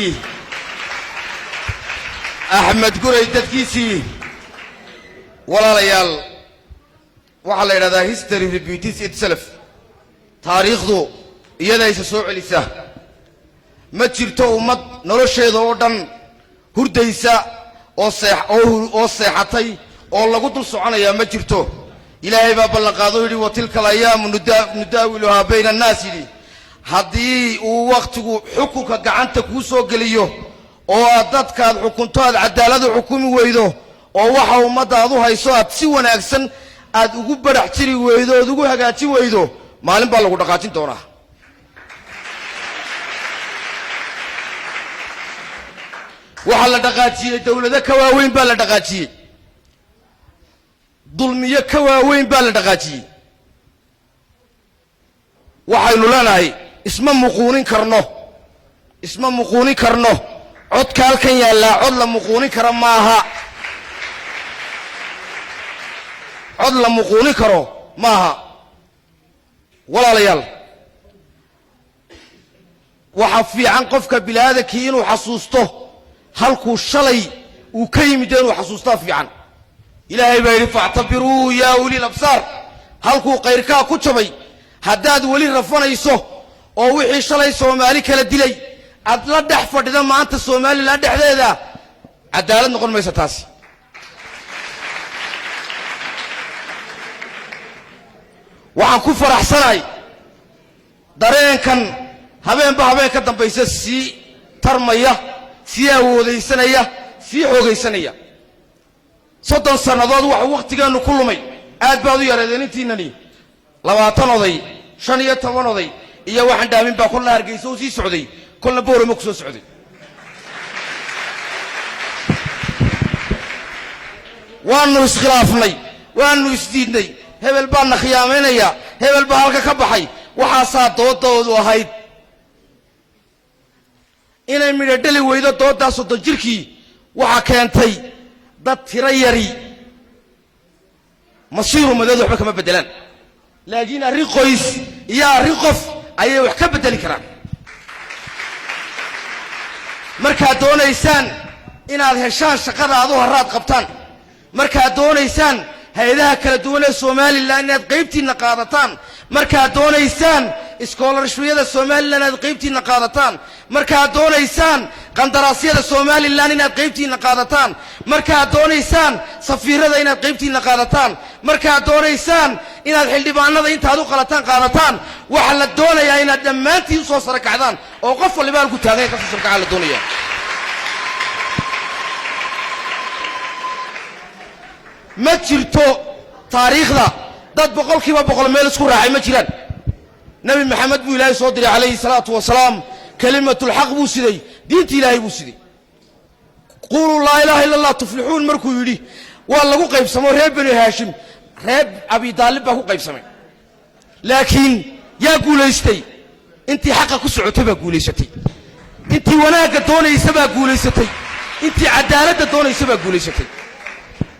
Dadkiisii, Axmed Guray dadkiisii, walaalayaal, waxaa la yidhahdaa "History repeats itself", taariikhdu iyada isa soo celisa. Ma jirto ummad nolosheeda oo dhan hurdaysa oo see oo seexatay oo lagu dul soconayaa, ma jirto. Ilaahay baa ballanqaado, yidhi: "وتلك الأيام نداولها بين الناس." Yidhi haddii uu wakhtigu xukunka gacanta kuu soo geliyo oo aad dadkaad xukunto aad cadaaladu xukumi weydo, oo waxa ummadda aad u hayso aad si wanaagsan aad ugu badhax jiri weydo ood ugu hagaajin weydo, maalin baa lagu dhaqaajin doonaa. Waxaa la dhaqaajiyey dowlado ka waaweyn baa la dhaqaajiyey, dulmiyo ka waaweyn baa la dhaqaajiyey. Waxaynu leenahay, isma muquunin karno, isma muquunin karno. Codka halkan yaallaa cod la muquunin karo maaha, cod la muquunin karo maaha. Walaalayaal, waxaa fiican qofka biniaadankii inuu xasuusto halkuu shalay uu ka yimid, inuu xasuustaa fiican. Ilaahay baa yidhi: "فاعتبروا يا أولي الأبصار." Halkuu kayrkaa ku jabay haddaad weli rafanayso oo wixii shalay Soomaali kala dilay aad la dhex fadhida maanta Somalilan dhexdeeda, cadaalad noqon maysa taasi. Waxaan ku faraxsanahay dareenkan habeenba habeen ka dambaysa sii tarmaya, sii awoodaysanaya, sii xoogaysanaya. 30 sannadood waxuu wakhtigeennu ku lumay aad baad u yareedeen intiinani. 20 oday, 15 oday iyo waxaan dhaamin baa kolna Hargeysa u sii socday, kolna Boorama ku soo socday. Waanu iskhilaafnay, waanu isdiidnay, hebel baa na khiyaamaynaya, hebel baa halka ka baxay. Waxaasaa doodoodu ahayd. Inay midho dheli weydo dooddaa 30 jirkii waxaa keentay dad tiro yari. Masiiru madeed waxba kama beddelaan, laakiin arrin qoys iyo arrin qof ayay wax ka beddeli karaan. Markaad doonaysaan inaad heshaan shaqada aad u haraad qabtaan, markaad doonaysaan hay-adaha kala duwan ee Somalilan inaad qaybtiinna qaadataan, markaad doonaysaan scholarshipyada Somalilan inaad qaybtiinna qaadataan, markaad doonaysaan qandaraasyada Somalilan inaad qaybtiinna qaadataan, markaad doonaysaan safiirada inaad qaybtiinna qaadataan, markaad doonaysaan inaad xildhibaanada intaad u qalataan qaadataan, waxaa la doonayaa inaad dhammaantiin usoo sara kacdaan oo qof waliba halku taagan ka soo sarakacaa la doonaya. Ma jirto taariikhda dad 100% meel isku raacay, ma jiraan. Nebi Maxamed buu Ilaahay soo diray calayhi salaatu wasalaam. Kelimatulxaq buu siday, diinta Ilaahay buu siday. "قولوا لا إله إلا الله تفلحون" markuu yidhi waa lagu qaybsamo. Reer Banu Haashim, reer Abi Daalib baa ku qaybsamay. Laakiin yaa guulaystay? Intii xaqa ku socotay baa guulaysatay, intii wanaagga doonaysa baa guulaysatay, intii cadaaladda doonaysa baa guulaysatay.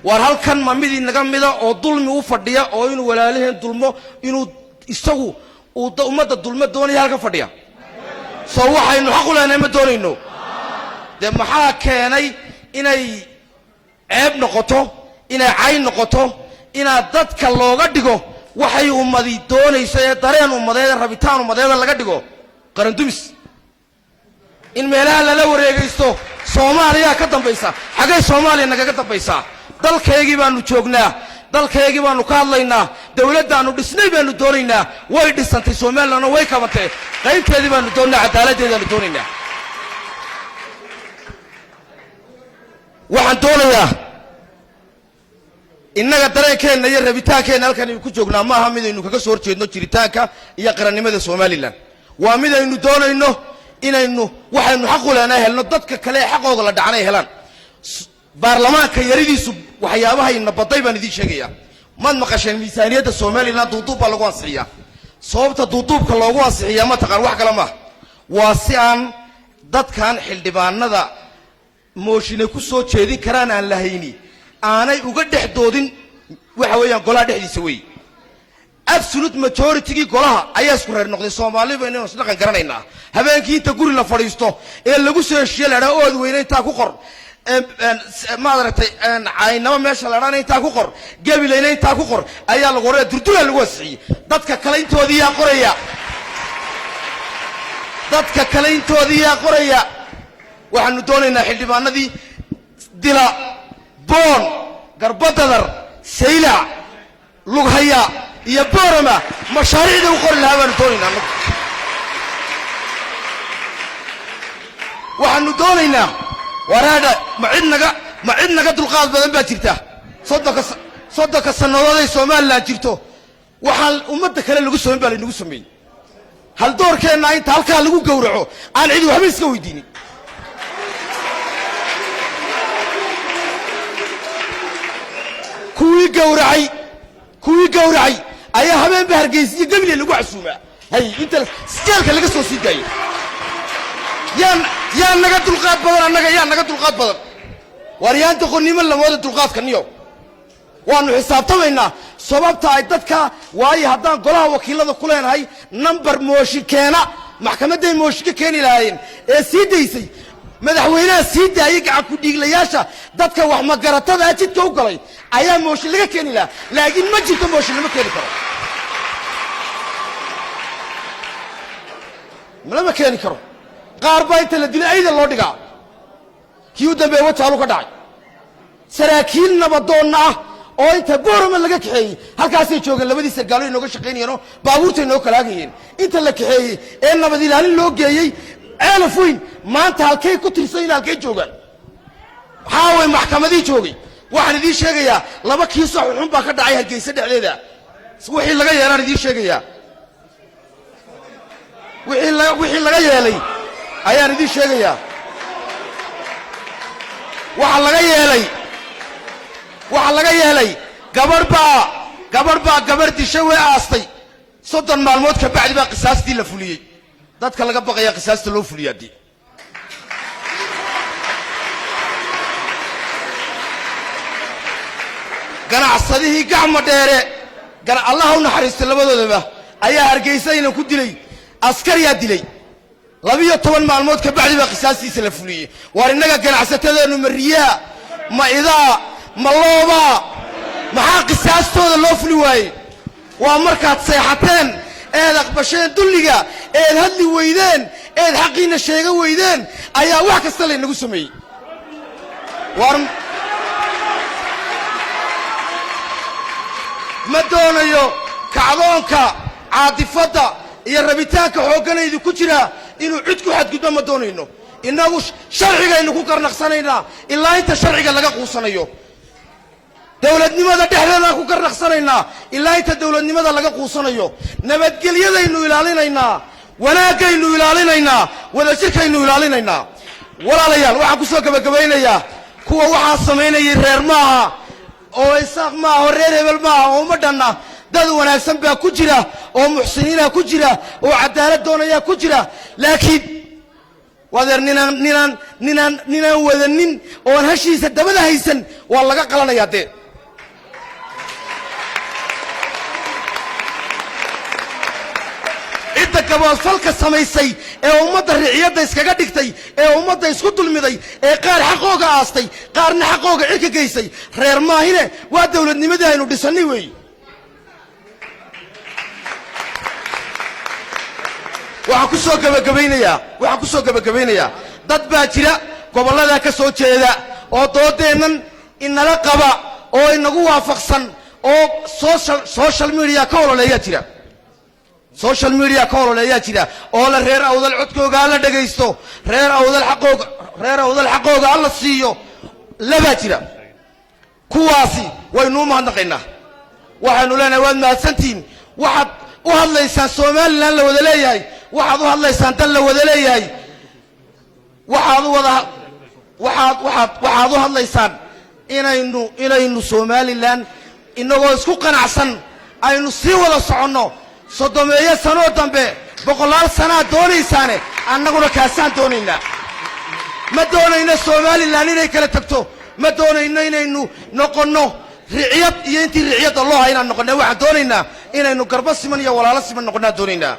Waar halkan ma mid inaga mida oo dulmi u fadhiya oo inuu walaalaheen dulmo, inuu isagu uu ummadda dulmo doonaya halkan fadhiya? Soo waxaynu xaq u leenahay ma doonayno? Dee maxaa keenay inay ceeb noqoto, inay cayn noqoto, inaad dadka looga dhigo waxay ummadi doonayso ee dareen ummadeed ee rabitaan ummadeeda laga dhigo qarandumis, in meelaha lala wareegaysto? Soomaaliyaa ka dambaysa. Xaggay Soomaaliya nagaga dambaysaa? Dalkaygii baanu joognaa, dalkaygii baanu ka hadlaynaa, dowladdaannu dhisnay baanu doonaynaa. Way dhisantay Somalilandna, way kabantay, qaybteedii baanu doonaynaa, cadaaladdeedaanu doonaynaa. Waxaan doonayaa innaga dareenkeenna iyo rabitaankeenna halkan aynu ku joognaa maaha midaynu kaga soo horjeedno jiritaanka iyo qarannimada Somalilan. Waa midaynu doonayno inaynu waxaynu xaq u leenahay helno, dadka kale ee xaqooga la dhacan ay helaan. Baarlamaanka yaridiisu waxyaabahayna baday baan idiin sheegayaa. Maad maqasheen miisaaniyadda Somalilan duuduub baa lagu ansixiyaa? Sababta duuduubka loogu ansixiyaa ma taqaan? Wax kale maaha, waa si aan dadkan xildhibaanada mooshinay ku soo jeedin karaan aan lahayni aanay uga dhex doodin. Waxa weeyaan golaha dhexdiisa weeye. Absolute majority-gii golaha ayaa isku reer noqday. Soomaali baynu isdhaqan garanaynaa. Habeenkii inta guri la fadhiisto ee lagu soo heshiiye, la idhaha ood weyne intaa ku qor, maad aragtay, Caynabo meesha la idhahana intaa ku qor, Gabilayna intaa ku qor, ayaa lagu oraya. Durdura lagu ansixiyey. Dadka kale intoodii yaa qoraya? Dadka kale intoodii yaa qoraya? Waxaanu doonaynaa xildhibaanadii Dila, Boon, Garbadadar, Saylac, Lughaya iyo Boorama mashaariicda u qori lahaa baanu doonaynaa annagu. Waxaanu doonaynaa, waraadha, ma cid naga dulqaad badan baa jirta? 30-ka sannadood ay Somaliland jirto, waxaan ummadda kale lagu samayn baa laynagu sameeyey. Haldoorkeenna inta halkaa lagu gowraco aan cidi waxba iska weydiinin. Kuwii gowracay ayaa habeenba Hargeysiyo Gabiley lagu casuumaa, hay inta jeelka laga soo sii daayay. Yaa naga dulqaad badan annaga? Yaa naga dulqaad badan? Waar yaan doqonnimo lamooda dulqaadka niyo. Waanu xisaabtamaynaa sababta ay dadka, waayo haddaan golaha wakiilada ku leenahay number mooshin keena, maxkamadday mooshin ka keeni lahaayeen ee sii daysay madaxweynaha sii daayay gacan ku dhiiglayaasha, dadka wax magaratada ah jidka u galay ayaa mooshin laga keeni lahaa. Laakiin ma jirto, mooshin lama keeni karo, lama keeni karo. Qaar baa inta la dilay ayda loo dhigaa. Kii u dambeeye Wajaalu ka dhacay. Saraakiil nabadoonna ah oo inta Boorama laga kaxeeyey, halkaasay joogeen labadii sargaalo inooga shaqaynayeenoo baabuurtay inoo kalaagayeen, inta la kaxeeyey ee nabad ilaalin loo geeyey Ceelaf Weyn, maanta halkay ku tirsan yihin? Halkay joogaan? Maxaa way maxkamadii joogay? Waxaan idiin sheegayaa laba kiisoo xunxun baa ka dhacay Hargeysa dhexdeeda. Wixii laga yeelaan idiin sheegayaa, wixii laga yeelay ayaan idiin sheegayaa. Waxaa laga yeelay gabadh baa gabadh dishay, way aastay. 30 maalmood ka bacdi baa qisaastii la fuliyey. Dadka laga baqayaa qisaasta loo fuliyaa dee. Ganacsadihii Gacma Dheere, Allah u naxariistay labadoodaba, ayaa Hargeysa inan ku dilay, askariyaa dilay. 12 maalmood ka bacdi baa qisaastiisa la fuliyey. Waar innaga ganacsatadeennu ma riyaa, ma idaa, ma loobaa? Maxaa qisaastooda loo fuli waayey? Waa markaad seexateen eed aqbasheen dulliga, eed hadli weydeen, eed xaqiinna sheega weydeen, ayaa wax kasta laynagu sameeyey. Waar ma doonayo kacdoonka caadifadda iyo rabitaanka xoogganaydu ku jira inuu cid ku xadgudbo, ma doonayno. Innagu sharcigaynu ku garnaqsanaynaa ilaa inta sharciga laga quusanayo. Dowladnimada dhexdeedaan ku garnaqsanaynaa ilaa inta dowladnimada laga quusanayo. Nabadgelyadaynu ilaalinaynaa, wanaaggaynu ilaalinaynaa, wadajirkaynu ilaalinaynaa. Walaalayaal, waxaan ku soo gebagabaynayaa, kuwa waxaa samaynayay reer maaha oo Isaaq maaha oo reer hebel maaha oo uma dhanna. Dad wanaagsan baa ku jira oo muxsiniina ku jira oo cadaalad doonayaa ku jira. Laakiin wadeer, ninaan wadanin oon hashiisa dabada haysan waa laga qalanayaa dee. Cidda gaboodfalka samaysay ee ummadda riciyadda iskaga dhigtay ee ummadda isku dulmiday ee qaar xaqooga aastay, qaarna xaqooga cirka geysay, reer maahine waa dowladnimadii aynu dhisannay weeyi. Waxaan ku soo gebagabaynayaa, dad baa jira gobolladaa ka soo jeeda oo doodeennan inala qaba oo inagu waafaqsan oo social media ka ololeeyaa jira, social media ka ololeeyaa jira oo la reer Awdal codkooga hala dhegaysto, reer Awdal xaqooga hala siiyo labaa jira. Kuwaasi waynuu mahadnaqaynaa. Waxaynu leenahay waad mahadsantihiin. Waxaad u hadlaysaan Somaliland la wada leeyahay, waxaad u hadlaysaan dal la wada leeyahay, waxaad u wada waxaad waxaad waxaad u hadlaysaan inaynu Somaliland inagoo isku qanacsan aynu sii wada soconno 30-meeyo sanoo dambe, boqolaal sanaad doonaysaane, annaguna kaasaan doonaynaa. Ma doonayno Somaliland inay kala tagto, ma doonayno inaynu noqonno riciyad iyo intii riciyadda loo hay inaan noqonne. Waxaan doonaynaa Inaynu garbo siman iyo walaalo siman noqonnaa doonaynaa.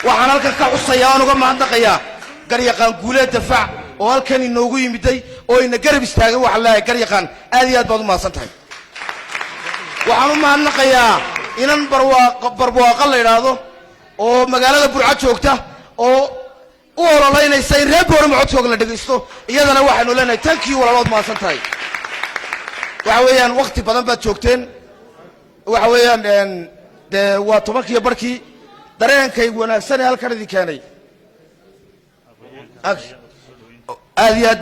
Waxaan halkan ka xusayaa oon uga mahadnaqayaa garyaqaan Guuleed Dafac oo halkan inoogu yimiday oo ina garab istaagay. Waxaan leeyahay, garyaqaan, aad iyo aad baad u mahadsan tahay. Waxaan u mahadnaqayaa inan Barwaaqo la idhaahdo oo magaalada Burco joogta oo u ololaynaysa in reer Boorama codkooga la dhegaysto. Iyadana waxaynu leenahay thank you, walaalood mahadsan tahay. Waxa weeyaan wakti badan baad joogteen. Waxa weeyaan dee waa tobankiiyo barkii. Dareenkay wanaagsan ee halkan idin keenay aad iyo aad.